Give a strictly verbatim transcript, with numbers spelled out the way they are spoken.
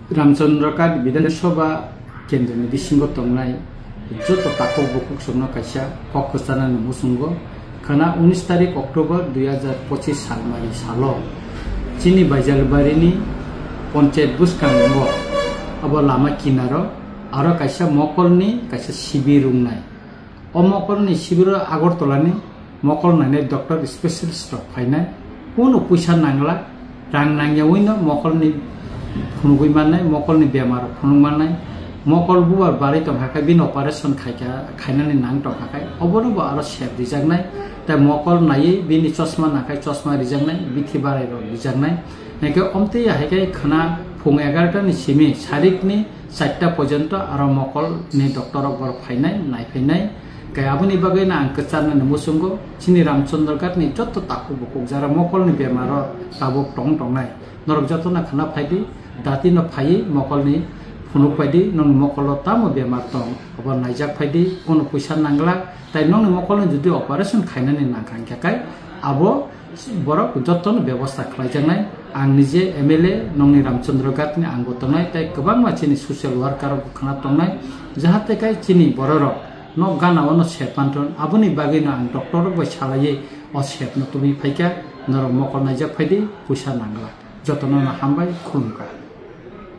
Ramchandra Ghat Bidhan Sabha kendroni bisingo tongnai joto takhuk bukhuk songno kaisa kok kwcharnani muchungo khwna unis tarik October dui hajar pochis salmani salo chini Baijalbarini ponchayat bwskango abo lama kinaro aro kaisa mokolni kaisa sibir wngnai. O mokolni sibiro Agartala ni mokol nainai doctor specialist rok phainai. Kunu puisa nangla, rang nangyawi no mokolni phunugwi mannai, mokolni bemar phunuk mannai. Mokol bubar bari tongkha khe bini operation khaikha, khainani nang tongkha khe obono bo aro sep rijaknai. Tai mokol naiwi bini chosma nangkhai chosma rijaknai, bithi barai rok rijaknai. Hingkhe omtwi ya hai khe khwna phung egarota ni simi sarikni charta porjonto aro mokol ni doctor rok borok phainai, naiphainai. Khe aboni bagwi no ang kwcharnani muchungo chini Ramchandra Ghat ni joto takhuk bukhuk jara mokol ni bemaro tabuk tong tongnai. Norok joto no khwna phaidi, dati no phaiwi mokol ni phunuk phaidi, nokni mokol o tamo bemar tong, obo naijak phaidi, kunu puisa nangla, tai nokni mokol ni jodi operation khainani nangkha hingkha khe abo borok jotono bebosta khlaijaknai. Ang nije M L A nokni Ramchandra Ghat ni ang bo tongnai, tei kwbangma chini social worker rok khwna tongnai, jahate kai chini bororok nok gana o no sep manthon. Aboni bagwi no ang doctor rok bai salaiwi o sep no tubui phaikha, norok mokol naijak phaidi, puisa nangla. Jotono no hambai, khulumkha.